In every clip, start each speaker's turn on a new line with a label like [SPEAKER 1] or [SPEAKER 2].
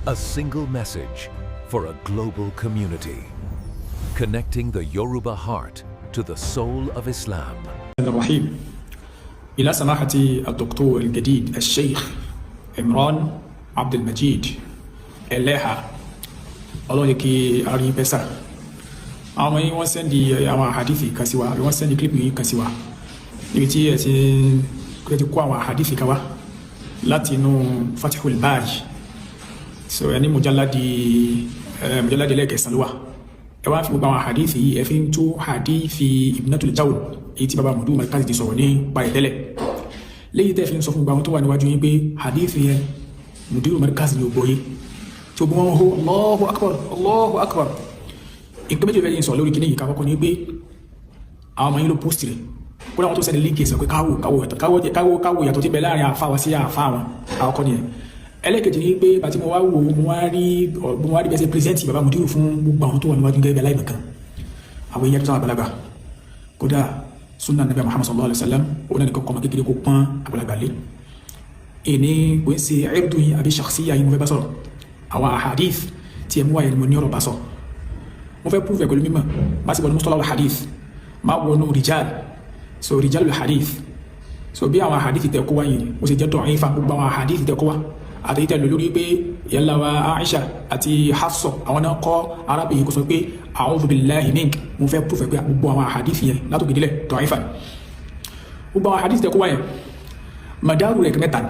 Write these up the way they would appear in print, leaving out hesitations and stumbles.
[SPEAKER 1] A single message for a global community. Connecting the Yoruba heart to the soul of Islam.
[SPEAKER 2] الرحيم. إلى سماحة الدكتور الجديد الشيخ عمران عبد المجيد Eleha, Ọlọ́run yẹ kí a rí pẹ́sà. Àwọn ọmọ yìí, wọ́n send àwọn àhàdìfì kan sí wa, àbí wọ́n send clip yìí kan sí wa, níbi tí ẹ ti kó àwọn àhàdìfì kan wá láti inú Fatihul Bari. So ẹni mujalladi lẹ́ẹ̀kẹsàn ló wà. Ẹ wá fi gbogbo àwọn àhàdìfì yìí, ẹ fi ń tú hadithi Ibnatul Jawn, èyí tí baba Mudu Markazi ti sọ̀rọ̀ nípa ẹ̀ tẹ́lẹ̀, léyìí tẹ́ fi ń sọ fún gbogbo àwọn tó wà níwájú yín pé hadithi yẹn, Mudiru Markazi ni ò gbọ́yé, tí o bí wọ́n hó Allahu Akbar, Allahu Akbar. Nǹkan méjì fẹ́ yín sọ lórí kíní yìí. Kakọ́kọ́ ní pé àwọn ọmọ yín ló post rẹ̀ kó láwọn tó send link sọ pé káwò káwò káwò káwò káwò yàtọ̀ tí bẹ láàrin àfa wa sí àfa wọn. Àkọ́kọ́ nìyẹn. Ẹlẹ́kejì ni pé bàtí mo wá wò, mo wá rí bẹ́sẹ̀ present baba Mudiru fún gbogbo àwọn tó wà níwájú gẹ́gẹ́ bí aláìmọ̀kan, àwọn èèyàn tó sáwọn àgbàlagbà. Kódà sunna Nabi Muhammad sallallahu alaihi wa sallam, òun náà ní kọ́kọ́ ọmọ kékeré kó pọ́n àgbàlagbà lé. Èní kò ń ṣe ẹ̀rù yín àbí shakhsiyya yín mo fẹ́ bá sọ̀rọ̀. Àwọn ahadith tí ẹ mú wáyé ni mo ní ọ̀rọ̀ bá sọ. Mo fẹ́ prove ẹ̀ pẹ̀lú mímọ̀. Má sì wọnú mustalah hadith, má wọnú rijal, so rijal hadith. So bí àwọn ahadith tẹ kó wáyé, mo sì jẹ́ da'ifa, gbogbo àwọn ahadith tẹ kó wá àti tẹ lò lórí pé yàlla wa Aisha àti Hafsa, àwọn náà kọ́ arábìnrin kó sọ pé a'udhu billahi mink. Mo fẹ́ prove ẹ̀ pé gbogbo àwọn ahadith yẹn látòkè délẹ̀ da'ifa. Gbogbo àwọn ahadith tẹ kó wáyé, madaru rẹ̀ mẹ́ta.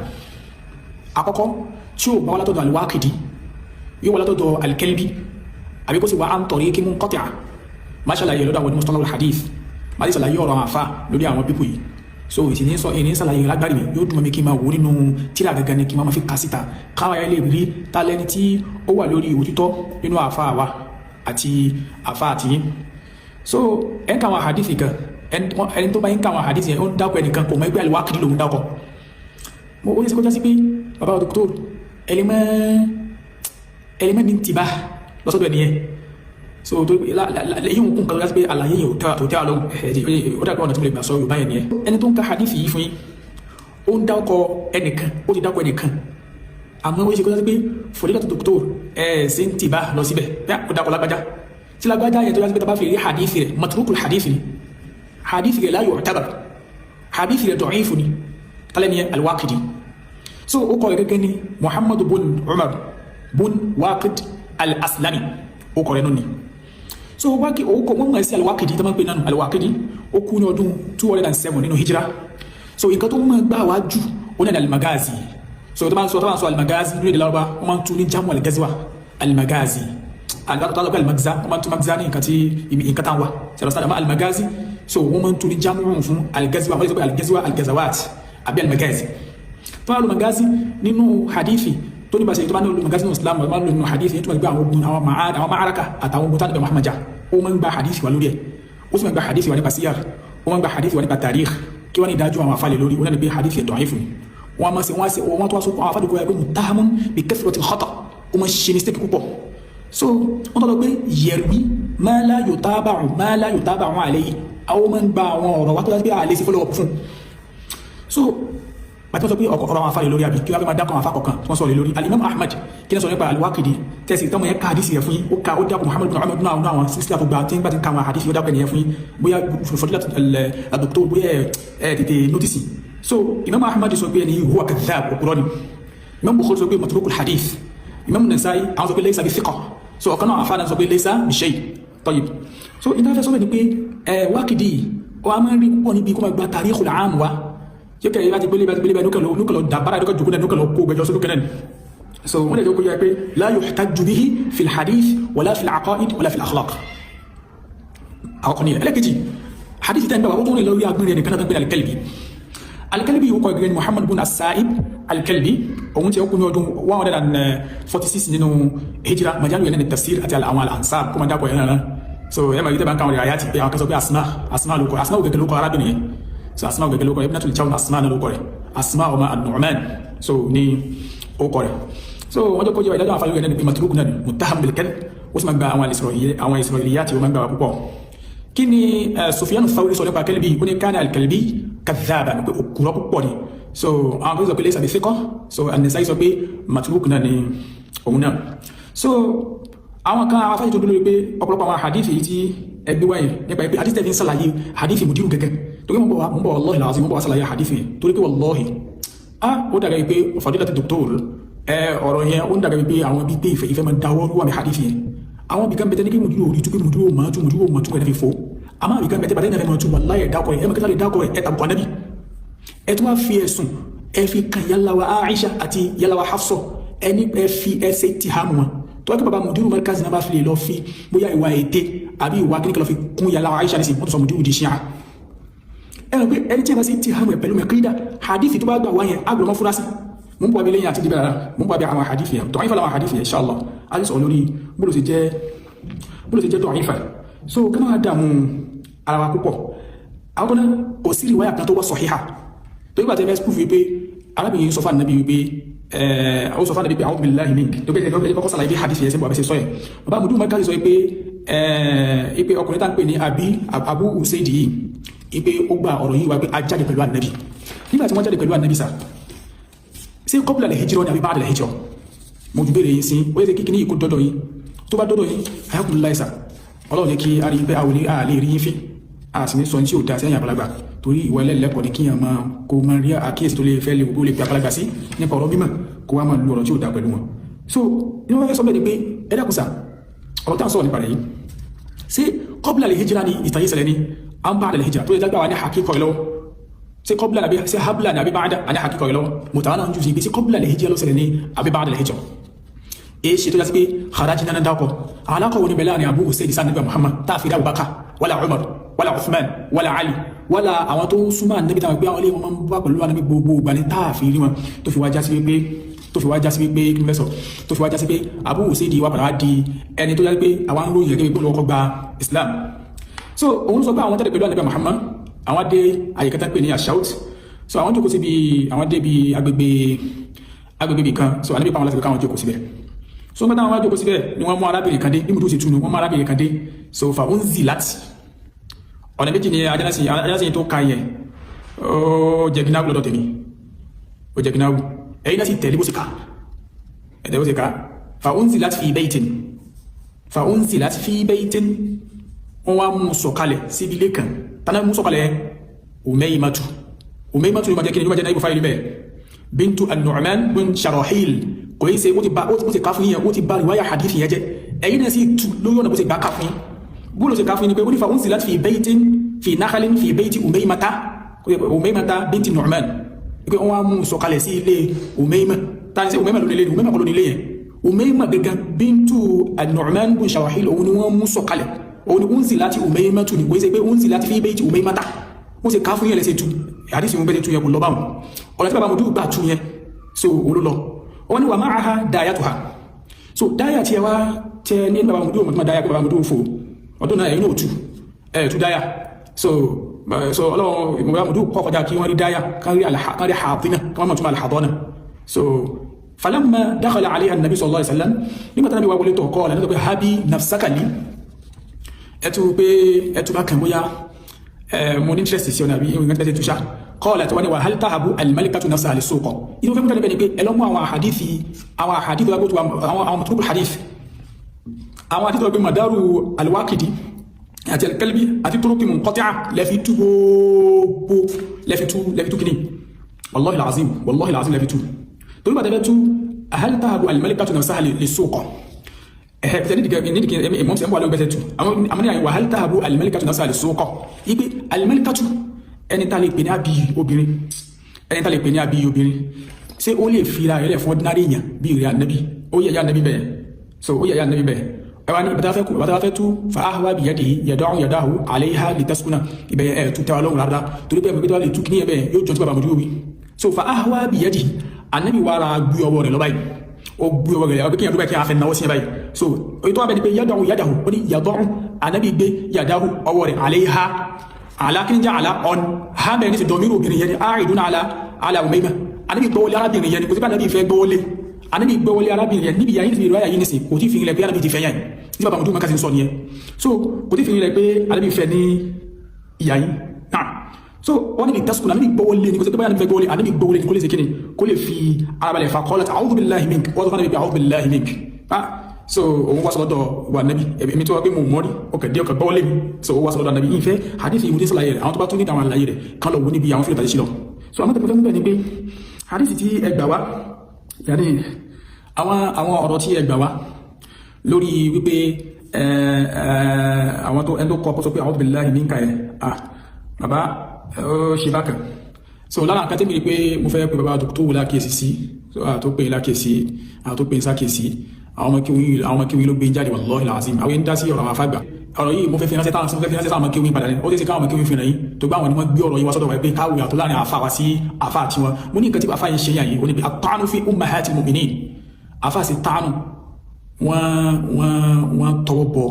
[SPEAKER 2] Àkọ́kọ́, tí ó bá wá látọ̀dọ̀ al-Waqidi, yóò wá látọ̀dọ̀ al-Kalbi, àbí kó sì wá an tariqi munqati'a. Má ṣàlàyé lọ́dọ̀ àwọn mustalah hadith, má sì ṣàlàyé ọ̀rọ̀ àwọn àfa lórí àwọn people yìí. So ìsìn sọ ìní ṣàlàyé lágbàrí mi, yóò dùn mọ́ mi kí n máa wò nínú tíra gangan ni, kí n máa fi kà síta, káwa yẹn lè rí talẹ́ni tí ó wà lórí òtítọ́ nínú àfa wa àti àfa àtìyín. So ẹ̀ ń ka àwọn hadith kan, ẹni tó bá ń ka àwọn hadith yẹn, ó ń dákọ̀ ẹnìkan, kò mọ ẹgbẹ́ al-Waqidi lòún dákọ̀. Mo ó yẹ kó jásí pé bàbá dòkítọ́rù ẹlẹ́mẹ́ ní tìbá lọ́sọ̀dọ̀ ẹni yẹn. So tó èyí ń kún kan lọ́sí pé àlàyé yẹn ò tẹ́ àlọ́. Ó dàgbà ọ̀nà tí mo lè gbà sọ Yorùbá yẹn nìyẹn. Ẹni tó ń ka hadith yìí fún yín, ó ń dákọ̀ ẹnìkan, ó ti dákọ̀ ẹnìkan, àmọ́ ó yẹ kó jásí pé fòlílà tó dòkítọ́rù ẹ̀ ṣe ń tìbá lọ síbẹ̀ bí ó dákọ̀ lágbájá tí lágbájá yẹn, tó jásí pé tá bá fi rí hadith rẹ̀, matrukul hadith ni, hadith rẹ̀ la yu'tabar, hadith rẹ̀ da'ifu ni. Tálẹ́ ni al-Waqidi. So ó kọ́ rẹ̀ gẹ́gẹ́ ní Muhammad bun Umar bun Waqid al-Aslami, ó kọ́ rẹ̀ nù ni. So wákì ó kọ́ wọ́n mọ̀ sí al-Waqidi tó máa ń pè nánu. al-Waqidi, ó kú ní ọdún 207 nínú hijira. So nǹkan tó máa gbà wá jù, ó náà ní al-Magazi. So tó máa ń sọ al-Magazi nínú èdè Lárúbá, wọ́n máa ń tú ní jamu al-Gazwa. Al-Magazi àgbàtọ́ al-Magza, wọ́n máa ń tú Magza ní nǹkan tí nǹkan táwọn wà sọ̀rọ̀ sáà àmọ́ al-Magazi. So wọ́n máa ń tú ní jamu fún al-Gazwa. Wọ́n lè sọ pé al-Gazwa, al-Gazawat àbí al-Magazi. Tó bá lo magazi nínú hadithi tó ní bá ṣe, tó bá ní lo magazi nínú Islam, tó bá lo nínú hadithi tó bá gbé àwọn ogun, àwọn ma'araka àtàwọn ogun tánàbẹ̀ Muhammad jà, ó máa ń gba hadithi wa lórí ẹ̀. Ó sì máa ń gba hadithi wa nípa siyar, ó máa ń gba hadithi wa nípa tarikh. Kí wọ́n ní ìdájọ́ àwọn afálẹ̀ lórí wọn ní pé hadithi ẹ̀ da'if ni. Wọ́n máa ṣe wọ́n ṣe wọ́n tó wá sọ àwọn afálẹ̀ kó yẹ pé muttahamun bi kathrati al-khata, ó máa ṣe mistake púpọ̀. So wọ́n tọ́ lọ pé yarwi ma la yutaba'u, ma la yutaba'u alayhi. Àwọn máa ń gba àwọn ọ̀rọ̀ wa tó dájú pé àlè sí follow up fún. So bàtí wọ́n sọ pé ọ̀rọ̀ àwọn afáàlẹ̀ lórí, àbí kí wọ́n fẹ́ máa dákọ̀ àwọn afá kọ̀ọ̀kan tí wọ́n sọ̀rọ̀ lórí Al-Imam Ahmad, kí wọ́n sọ nípa Al-Waqidi tẹ̀sí tọ́mọ yẹn ká hadisi yẹn fún yín, ó ka, ó dákọ̀ Muhammad bin Umar bin àwọn àwọn sísílẹ̀ tó gba tí ń bá ti ka àwọn hadisi, ó dákọ̀ ẹnìyẹn fún yín. Bóyá fọdílà dòkítọ́, bóyá ẹ tètè notice. So Imam Ahmad sọ pé ẹni huwa kadhab, òkúrọ́ ni. Imam Bukhari sọ pé matrukul hadith. Imam Nasa'i, àwọn sọ pé laysa bi thiqa. So ọ̀kan náà àfáà náà sọ pé laysa bi shay. Tayyib. So ìdáfẹ́ sọ ni pé ẹ Waqidi, ó a máa ń rí púpọ̀ níbi kó máa gba tarikhul aam wa. Ṣé kẹ́ ẹ bá ti gbélé bá núkẹ́ lọ dàbára núkẹ́ jòkó náà, núkẹ́ lọ kó gbẹjọ sódúkẹ́ náà. So wọ́n lè jẹ́ kó yẹ pé la yuhtajju bihi fil hadith wala fil aqaid wala fil akhlaq. Àwọn kan ní ẹlẹ́kejì, hadith tẹ́ ń bá wa, ó tún lè lórí agbórin ẹnìkan náà tó ń gbé al-Kalbi. al-Kalbi yìí, ó kọ́ ìgbẹ́ ni Muhammad bin as-Sa'ib al-Kalbi. Òun tí ó kú ní ọdún 146 nínú hijira. Majalu yẹn ní tafsir àti àwọn al-ansab, kó máa dákọ̀ yẹn náà. So ẹ máa yí tẹ́ bá ń káwọn rẹ̀ àyàtì pé àwọn kan sọ pé Asma, Asma ló kọ, Asma gẹ́gẹ́ ló kọ arábìnrin yẹn. So Asma gẹ́gẹ́ ló kọ, Ibnatul Jawn Asma náà ló kọ rẹ̀, Asma ọmọ an-Nu'man. So ní ó kọ rẹ̀. So wọ́n jẹ́ kó jẹ́ ìdájọ́ àfàlẹ́ yẹn ní pé matruk náà ni, muttaham bil kadhib. Ó sì máa gba àwọn Isra'iliyat, ó máa gba púpọ̀. Kí ni Sufyan Thawri sọ nípa Kalbi? Ó ní kana al-Kalbi kadhaban, pé òkúrọ̀ púpọ̀ ni. So àwọn kan sọ pé laysa bi thiqa. So An-Nasa'i sọ pé matruk náà ni. òun náà. So àwọn kan, àwọn afáyé tó dúró lórí pé ọ̀pọ̀lọpọ̀ àwọn hadith yìí tí ẹgbẹ́ wáyé nípa pé hadith tẹ̀lé ń sàlàyé hadith mùdírù gẹ́gẹ́, torí mo bọ̀ wá, mo bọ̀, wallahi alazim, mo bọ̀ wá sàlàyé hadith yẹn, torí pé wallahi, ah, ó dàgbà pé fadilati doctor ẹ ọ̀rọ̀ yẹn, ó ń dàgbà pé àwọn bíi pé ìfẹ́ máa dáwọ́ lúwà mi hadith yẹn. Àwọn bìkan bẹ̀tẹ̀ ní kí mùdírù orí tú pé mùdírù máa tú, mùdírù máa tú ẹ̀ fi fò. Àmọ́ àbìkan bẹ̀tẹ̀ bàtẹ́ ìnáfẹ́ máa tú, wallahi, ẹ̀ dákọ̀ ẹ̀ ẹ̀ mọ̀kẹ́tà lè dákọ̀ ẹ̀ tàbùkù Ànábì. Ẹ tún wá fi ẹ̀sùn, ẹ fi kan yálàwà Aisha àti yálàwà Hafsa, ẹni ẹ fi ẹsẹ̀ ti hàmù wọn tó wá kí baba mùdírù Markaz náà bá fi lè lọ fi bóyá ìwà ète àbí ìwà kíníkà lọ fi kún yálàwà Aisha nísìnyí, wọ́n tó sọ mùdírù di ṣíà. Ẹ rẹ pé ẹni tí a bá sì ti hàmù ẹ pẹ̀lú mẹ́kídà hadithi tó bá gbà wáyẹn agbọ̀n mọ́ fúrásì. Mú bọ́ abilé yẹn àti dibẹ̀ rárá, mú bọ́ abẹ́ àwọn hadithi yẹn dọ̀ọ́yìnfà làwọn hadithi yẹn, inshallah a ti sọ̀rọ̀ lórí bóló ti jẹ́ dọ̀ọ́yìnfà. So kí wọ́n á dààmú ara wa púpọ̀. Àwọn kan náà, kò sí riwaya kan tó wá sọ̀híhà tó yípa tẹ́ fẹ́ proof wípé arábìnrin sọ fún ànábì wípé ó sọ fún ànábì pé a'udhu billahi mink. Tó gbé ẹgbẹ́ kọ́kọ́ sàlàyé bí hadith yẹn sẹ́bọ̀ abẹ́sẹ̀ sọ yẹn. Bàbá mudu Markaz sọ pé ipe ọkùnrin tá ń pè ní abi Abu Usaid yìí, ipe ó gba ọ̀rọ̀ yìí wá pé a jáde pẹ̀lú ànábì. Nígbà tí wọ́n jáde pẹ̀lú ànábì sà, ṣé qabla al-hijra ni àbí ba'da al-hijra? Mo ju béèrè yín sí. Ó yẹ kí kíní yìí kó dọ́dọ̀ yín. Tó bá dọ́dọ̀ yín, ayakumullah sà, Ọlọ́run yẹ kí a rí pé àwọn àlè rí yín fín, a sì ní sọ ní tí ò da sẹ́yìn àgbàlagbà, torí ìwà ẹlẹ́lẹ́kọ̀ọ́ ni kíyàn máa kó máa rí àkíyèsí tó lè fẹ́ lè gbogbo lè pe àgbàlagbà sí nípa ọ̀rọ̀ mímọ̀, kó wá máa lu ọ̀rọ̀ tí ò da pẹ̀lú wọn. So ní wọ́n fẹ́ sọ bẹ́ẹ̀ ni pé ẹ dákun sà, ọ̀rọ̀ tá à ń sọ̀rọ̀ nípa rẹ̀ yìí, ṣé qabla al-hijra ni ìtàn yìí ṣẹlẹ̀ ni am ba'da al-hijra? Tó yẹ jágbá wa ní àkíkọ̀ ẹ̀ lọ́wọ́, ṣé qabla àbí ṣé habla ni àbí ba'da àní àkíkọ̀ ẹ̀ lọ́wọ́ mùtàwọn náà ń jù sí pé ṣé qabla al-hijra ló ṣẹlẹ̀ ní àbí ba'da al-hijra? Èyí ṣe tó jásí pé kharajna náà dákọ̀ alákọ̀ wọn ni bẹ̀lẹ́ ní Abu Usaid sáà nígbà Muhammad tá a fi dá Abubakar wala Umar wala Uthman wala Ali wala àwọn tó ń súnmọ́ ànábì táwọn pé àwọn ilé wọn máa ń bá pẹ̀lú ànábì gbogbo ìgbà ní tá a fi rí wọn, tó fi wá jásí wípé kí n fẹ́ sọ, tó fi wá jásí pé Abu Usaid wá padà wá di ẹni tó jásí pé àwọn ń ròyìn gẹ́gẹ́ bí olùkọ́ gba Islam. So òun sọ pé àwọn jáde pẹ̀lú ànábì Muhammad, àwọn dé àyíká pè ní Ashaut. So àwọn jókòó síbi, àwọn dé bí agbègbè bì kan. So ànábì pa àwọn láti fi káwọn jókòó síbẹ̀. So nígbà táwọn wá jókòó síbẹ̀ ni wọ́n mú arábìnrin kan dé. Bí mo tó ṣe túnu, wọ́n mú arábìnrin kan dé. So fa unzilat, ọ̀nà méjì ni ajánásí tó ka yẹn. Ó jẹ́ gínáwó lọ́dọ̀ tèmi, ó jẹ́ gínáwó. Ẹ̀yin náà sì tẹ̀lé bó ṣe ká, ẹ̀tẹ̀ bó ṣe ká. Fa unzilat fi baytin, fa unzilat fi baytin, wọ́n wá mú sọ̀kalẹ̀ síbi ilé kan. Tánà mú sọ̀kalẹ̀? Umaymatu. Umaymatu ni ma jẹ́ kí ni? Yóò jẹ́ náà fáìlì bẹ́ẹ̀, bintu an-Nu'man bin Sharahil. Kò yí ṣe ó ti ba, ó ti ká fún yẹn, ó ti ba riwaya hadith yẹn jẹ́. Ẹ̀yin náà sì tu lórí ọ̀nà bó ṣe gbà ká fún yín. Bó ló ṣe ká fún yín ni pé ó ní fa unzilat fi baytin fi nakhalin fi bayti Umaymata, Umaymata binti Nu'man, pé wọ́n wá mú sọ̀kalẹ̀ sí ilé Umayma. Tani sí Umayma lónìí ilé? Umayma kọ́ lónìí ilé yẹn. Umayma gẹ́gẹ́ bintu an-Nu'man bin Sharahil, òun ni wọ́n mú sọ̀kalẹ̀. Òun ni unzilat Umaymatu ni. Kò yí ṣe pé unzilat fi bayti Umaymata. Ó ṣe ká fún yẹn lẹ́sẹ̀ tu àdísì wọn bẹ́ẹ̀ tu yẹn, kò lọ báwọn. Ọ̀nà tí bàbá mo dúró gbà tu yẹn, so òun ló lọ. Wọ́n ní wà ma'aha dayatuha. So dáyà tí ẹ wá tẹ ní bàbá mo dúró mọ̀ dáyà pé bàbá mo dúró fò ọdún náà, ẹ̀yin náà tú ẹ̀ tú dáyà. So ọlọ́run, bàbá mo dúró kọ́ kọjá kí wọ́n rí dáyà, kán rí hàdínà, kí wọ́n mọ̀ tún alhadọ́nà. So falamma dakhala alayha an-nabi sallallahu alayhi wa sallam, nígbà tí wọ́n wá wọlé tó kọ́ ọ̀la nígbà pé habi nafsaka li, ẹ tú pé ẹ tú bá kàn bóyá mo ní interest sí ọ̀nà àbí ìwọ̀n tẹ́tẹ́ túṣà kọ́ọ̀lá tí wọ́n ní wà hal tahabu al-malikatu nafsaha lis-suq. Inú fẹ́ mú tẹ́lẹ̀ bẹ́ẹ̀ ni pé ẹ lọ mú àwọn àhàdífì, àwọn àhàdífì wá gbótó, àwọn matrukul hadith, àwọn àhàdífì wá gbé madaru al-Waqidi àti al-Kalbi àti turuqi munqati'a lẹ́fi tú gbogbo, lẹ́fi tú kìíní. Wallahi al-azim, wallahi al-azim, lẹ́fi tú torí bàtẹ́ tú hal tahabu al-malikatu nafsaha lis-suq. Ẹ̀hẹ́ pẹ̀tẹ́ nídìí ìmọ̀ sí ẹ̀mọ́ alẹ́ bẹ́tẹ̀ tú àwọn ní àyíwá hal tahabu al-malikatu nafsaha lis-suq, ipe al-malikatu, ẹni tá lè pè ní àbí obìnrin, ẹni tá lè pè ní àbí obìnrin, ṣé ó lè fira rẹ̀ fún ordinary èèyàn bí ìrìn ànábì? Ó yẹ ya ànábì bẹ́ẹ̀. So ó yẹ ya ànábì bẹ́ẹ̀. Ẹ wá ní ìbátá fẹ́ tú fa ahwa biyadihi yada'u yadahu alayha litaskuna. Ibẹ̀ ẹ̀ tú tẹ́wà lọ́hùn rárá, torí pé ẹ̀mí tó wà lè tú kí ní ẹ̀ bẹ́ẹ̀ yóò jọ tí bàbá mojú wí. So fa ahwa biyadihi, ànábì wà ra gbé ọwọ́ rẹ̀ lọ báyìí, ó gbé ọwọ́ rẹ̀ ọbẹ̀ kí ẹ̀dúgbà kí a fẹ́ náwó sí ẹ báyìí. So èyí tó wà bẹ́ẹ̀ ni pé yada'u yadahu, ó ní yada'u, ànábì gbé yadahu, ọwọ́ rẹ̀, alayha, ala kí ni jẹ́ ala ọ̀n ha bẹ́ẹ̀ ní ti dọ̀míru obìnrin yẹn ni àìdún ala Umayma. Ànábì gbọ́wọ́lé arábìnrin yẹn ni. Kò sí bá ànábì fẹ́ gbọ́wọ́lé, ànábì gbọ́wọ́lé arábìnrin yẹn níbi yàyí níbi ìrọ̀yà yìí nísìn. Kò tí fi ilẹ̀ pé ànábì ti fẹ́ yàn tí bàbá mọ̀tún mọ́kàsí ń sọ nìyẹn. So kò tí fi ilẹ̀ pé ànábì fẹ́ ní ìyá yìí náà. So wọ́n ní ní taskun, ànábì gbọ́wọ́ lé ní, kò sí pé báyà ní fẹ́ gbọ́wọ́ lé, ànábì gbọ́wọ́ lé ní, kó lè ṣe kíni, kó lè fi ara balẹ̀. Fa qalat a'udhu billahi mink. Wọ́n sọ fún ànábì pé a'udhu billahi mink. Ah, so òun wá sọ́dọ̀ wà nábì, èmi tó wá pé mo mọ́rí ọkà dé, ọkà gbọ́wọ́ lé mi. So òun wá sọ́dọ̀ ànábì. Ìfẹ́ hadith ìmúdé sàlàyé rẹ̀, àwọn tó bá tún ní àwọn àlàyé rẹ̀ kan lọ wò níbi àwọn fílẹ̀ tàbí sí lọ. So àwọn tó fẹ́ mú bẹ́ẹ̀ ni pé hadith tí ẹ gbà wá, yàní àwọn ọ̀rọ̀ tí ẹ gbà wá lórí wípé àwọn tó ẹni tó kọ́ sọ pé a'udhu billahi minka ẹ̀, ah, bàbá, ó ṣe bákan. So lára nǹkan tí mi rí pé mo fẹ́ pé bàbá tó wù lákèsí sí tó pè lákèsí, tó pè sákèsí, àwọn ọmọ kéwì ló gbé jáde. Wallahi alazim, àwọn ẹni dá sí ọ̀rọ̀ àwọn afágbà. Ọ̀rọ̀ yìí mo fẹ́ fi ránṣẹ́ táwọn, mo fẹ́ fi ránṣẹ́ sáwọn ọmọ kéwì padà ní. Ó ti ṣe káwọn ọmọ kéwì fi ràn yín tó gbá àwọn ni wọ́n gbé ọ̀rọ̀ yìí wá sọ́dọ̀ wa pé káwé àtọ́ láàrin àfa wa sí àfa àti wọn. Mo ní nǹkan tí àfa yìí ṣe yàn yìí, ó ní pé at-ta'nu fi ummahatil mu'minin. Àfa sì ta'nu, wọ́n tọwọ́ bọ,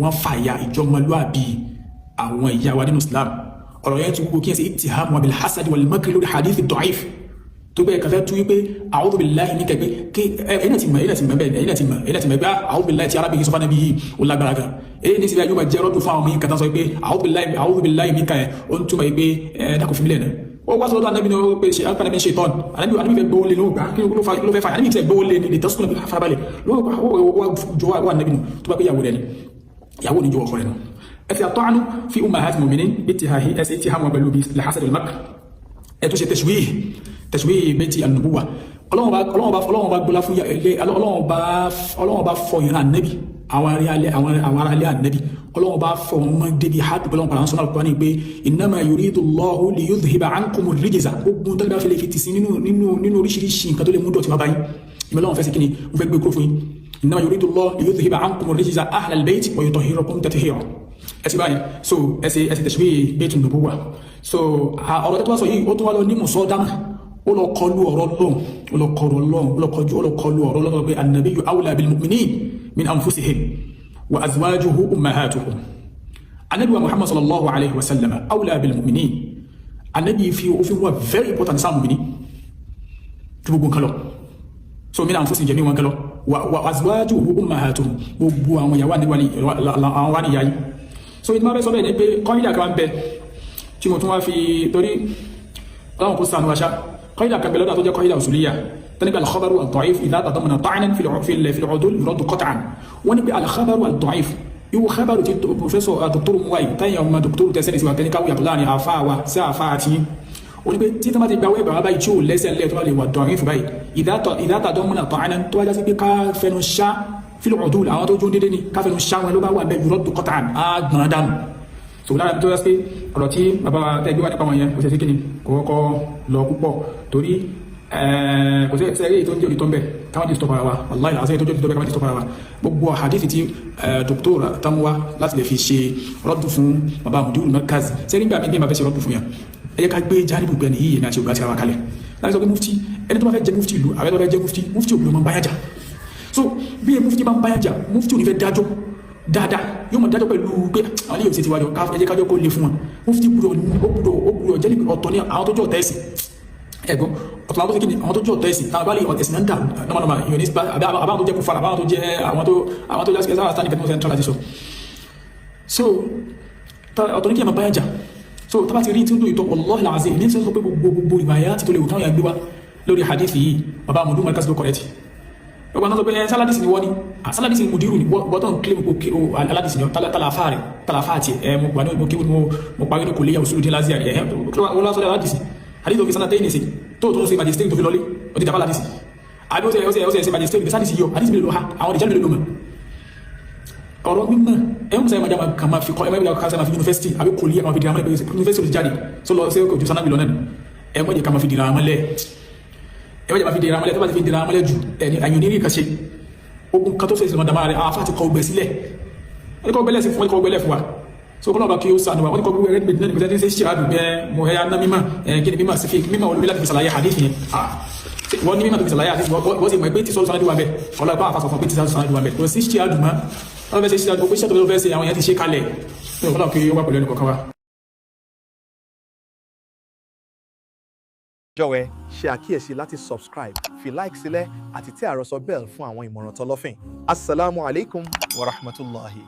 [SPEAKER 2] wọ́n fàyà ìjọmọlúàbí àwọn ìyá wa nínú Islam. Ọ̀rọ̀ yẹn ti wúwo kí ẹ ṣe ittiham wa bil hasad wal makr lórí hadith da'if tó bẹ́ẹ̀ kàfẹ́ tú wípé a'udhu billahi ní kẹgbẹ́ kí ẹ̀yin náà ti mọ̀, ẹ̀yin náà ti mọ̀ bẹ́ẹ̀, ẹ̀yin náà ti mọ̀, ẹ̀yin náà ti mọ̀ pé a'udhu billahi tí arábìnrin sọ fún ẹbí yìí, ó lágbára gan. Èyí ní síbẹ̀ yóò máa jẹ́ rọ́dùn fún àwọn ọmọ yìí kàtà sọ pé a'udhu billahi, a'udhu billahi minka ẹ̀, ó ń túmọ̀ pé ẹ̀ dákun fi mílẹ̀ náà. Ó wá sọ́dọ̀ anábì ní, ó pé ṣe anábì ṣe tọ́n anábì, anábì fẹ́ gbówó lé ló gbà. Kí ló fẹ́ fà? Anábì fẹ́ gbówó lé ní lè tọ́sùn farabalẹ̀ ló gbà. Ó wá jọ wà anábì nù tó bá pé ìyàwó rẹ̀ ni, ìyàwó ní jọ ọkọ rẹ̀ nù. Ẹ ti àtọ́nù fi ummahati mu'minin bitihahi, ẹ sì ti hàmù pẹ̀lú bí alhasad wal makr. Ẹ tó ṣe tashwih, tashwih bayti an-nubuwah. Ọlọ́wọ́n bá gbọ́lá fún ilé Ọlọ́wọ́n bá fọ ìran ànẹ́bì, àwọn ará ilé ànẹ́bì, Ọlọ́wọ́n bá fọ wọn mọ́ débi hádùn pẹ̀lú àwọn sọ́nà Al-Qur'ani pé innama yuridu Allahu liyudhhiba ankumu rijza. Gbogbo tó bá fi lè fi tì sí nínú oríṣiríṣi nǹkan tó lè mú dọ̀tí wá báyìí, ìmọ̀ Ọlọ́run fẹ́ sí kíni, mo fẹ́ gbé kúrò fún yín. Innama yuridu Allahu liyudhhiba ankumu rijza ahlal bayt wa yutahhirakum tathhira. Ẹ ti báyìí. So ẹ sì tashbih baytun nubuwah. So ọ̀rọ̀ tó wá sọ yìí, ó tún wá lọ ní musọ́dámà, ó lọ kọlu ọ̀rọ̀ lọ́n, ó lọ kọlu lọ́n, ó lọ kọjú, ó lọ kọlu ọ̀rọ̀ lọ́n pé annabiyyu awla bil mu'minin min anfusihim wa azwajuhu ummahatuhum. Anabi wa Muhammad sallallahu alayhi wa sallam awla bil mu'minin, anabi fi òfin wa very important sáà mu'minin tí gbogbo nǹkan lọ. So min anfusihim jẹ̀mí wọn kan lọ, wa azwajuhu ummahatuhum, gbogbo àwọn ìyàwó anabi àwọn wà ní ìyá yìí. So ìdí máa fẹ́ sọ bẹ́ẹ̀ ni pé kọ́ńdà kan bẹ tí mo tún wá fi torí ọlọ́run kó sànù aṣá. Kọ́ńdà kan bẹ lọ́dọ̀ tó jẹ́ kọ́ńdà usuliyya tani pé al-khabaru ad-da'if idha tadammana ta'nan fi al-'udul yuraddu qat'an. Wọ́n ní pé al-khabaru ad-da'if, irú khabaru tí professor doctor muwayi táyà ọmọ doctor tẹsẹ̀ ní síwá tẹni káwé yàtọ̀ láàrin àfa wa sí àfa àti ó ní pé tí tó bá ti gba wẹ́ẹ̀bà wá báyìí tí ò lẹ́sẹ̀ lẹ́ẹ̀, tó bá lè wà da'if báyìí, idha tadammana ta'nan, tó wá já sí pé ká fẹnu ṣá fil 'udul, àwọn tó jó dédé ni ká fẹnu ṣá wọn ló bá wà bẹ́ẹ̀, yuraddu qat'an, á gbọ̀n dànù. So lára tó yẹ pé ọ̀rọ̀ tí bàbá tẹ́gbẹ́ wá nípa wọn yẹn, kò ṣe sí kíni, kò kọ́kọ́ lọ púpọ̀ torí kò sí ẹ̀rí tó ń jẹ́ òtítọ́ ń bẹ̀ káwọn ti stop ara wa. Wallahi àṣẹ tó jẹ́ òtítọ́ bẹ̀ káwọn ti stop ara wa. Gbogbo hadith tí doctor tamuwa láti lè fi ṣe rọ́dù fún bàbá mudirul markaz sẹ́ni gbà mí bí ma fẹ́ ṣe rọ́dù fún yàn, ẹ yẹ ká gbé jánibù gbẹ ní yíyẹ ní àti ògbà tí a wà kalẹ̀ láti sọ pé mufti, ẹni tó bá fẹ́ jẹ mufti ìlú, àwọn tó bá fẹ́ jẹ mufti, mufti òbí ló máa ń báyà jà. So bí mufti bá ń báyà jà, mufti ò ní fẹ́ dájọ́ dáadáa, yóò máa dájọ́ pẹ̀lú pé àwọn ilé ìwòsàn ti wájọ, ẹ jẹ́ kájọ́ kó le fún wọn. Mufti gbúdọ̀, ó gbúdọ̀ jẹ́ ọ̀tọ̀ ní àwọn tó jẹ́ ọ̀tá ẹ̀sìn ẹ̀gbọ́n, ọ̀tọ̀ àwọn tó kíni, àwọn tó jẹ́ ọ̀tá ẹ̀sìn táwọn bá lè ẹ̀sìn náà ń dà nọ́mọ̀nọ́mọ̀ ìyọ̀ní, àbáwọn tó jẹ́ kúfàrà, àbáwọn tó jẹ́ àwọn tó jẹ́ sáà tani kẹ́tí central láti sọ. So ọ̀tọ̀ ní kí ẹ máa báyà jà. So tó bá ti rí tí ó ń dùn ìtọ́, wallahi alazim ní sọ pé gbogbo ìwàyà ti tó lè wò táwọn yà gbé wá lórí hadith yìí, bàbá àmọ̀dún markaz ló correct. Gbogbo àwọn tó pé sáládìsì ni wọ́n ní, sáládìsì ni mùdírù ni wọ́n tó ń kílẹ̀ kó aládìsì ni tálàfà rẹ̀, tálàfà àti ẹ̀ mo gbà ní mo kí mo parí ní kò léyà òṣèlú dín lásìá ẹ̀ wọ́n lọ́sọ̀rọ̀ aládìsì hadith òfin sanatẹ́yìn ní sí tó ń ṣe magistrate tó fi lọlé, ó ti dàbá aládìsì àbí ó ṣe magistrate sádìsì yọ hadith mi ló ha, àwọn ìjà mi ló mọ̀ ọ̀rọ̀ mímọ̀. Ẹ̀ ń sẹ́yìn máa kàn máa fi kọ́ ẹ̀ máa fi kọ́ máa fi yunifásitì àbí kò lè máa fi dira mọ́lẹ̀, yunifásitì ti jáde so lọ sí ojú sanábì lọ náà. Ẹ̀ mọ̀ jẹ́ ká máa fi dira mọ́lẹ̀, ẹ bá jẹ́ máa fi dira mọ́lẹ̀. Tó bá ti fi dira mọ́lẹ̀ jù, ẹni àyàn ní rí kan ṣe ogun kan tó ṣe ìṣẹ̀lẹ̀ dàmà rẹ̀. Àwọn afá ti kọ ọgbẹ̀ sílẹ̀, wọ́n ti kọ ọgbẹ̀lẹ̀ sí fún, wọ́n ti kọ ọgbẹ̀lẹ̀ fún wa. So kọ́nà ọba kí ó sànù wa. Wọ́n ti kọ gbogbo ẹgbẹ́ náà nígbà tí ń ṣe ṣe àdùn bẹ́ẹ̀ mo ẹ̀yà ná mímọ̀ ẹ̀ kí ni mímọ̀ sí fi mímọ̀ olórí láti fi ṣàlàyé hadith yẹn. Wọ́n ní mímọ̀ tó fi ṣàlàyé hadith, wọ́n sì mọ̀ pé tí sọ́ọ́ sànádìí wà bẹ́ẹ̀, ọlọ́pàá àfàsọ̀ fún pé tí sọ́ọ́ sànádìí wà bẹ́ẹ̀, kò sí ṣe àdùn mọ́. Wọ́n fẹ́ ṣe ṣe àdùn, gbogbo iṣẹ́ tó fẹ́ ṣe, àwọn yẹn ti ṣe kalẹ̀. Ọlọ́pàá kí ó wà pẹ̀lú ẹnì kọ̀ọ̀kan wa.
[SPEAKER 3] Jọ̀wọ́, ṣe àkíyèsí láti subscribe, fi like sílẹ̀ àti tẹ àròsọ bell fún àwọn ìmọ̀ràn tọlọ́fìn. Asalaamu alaikum wa rahmatulahi.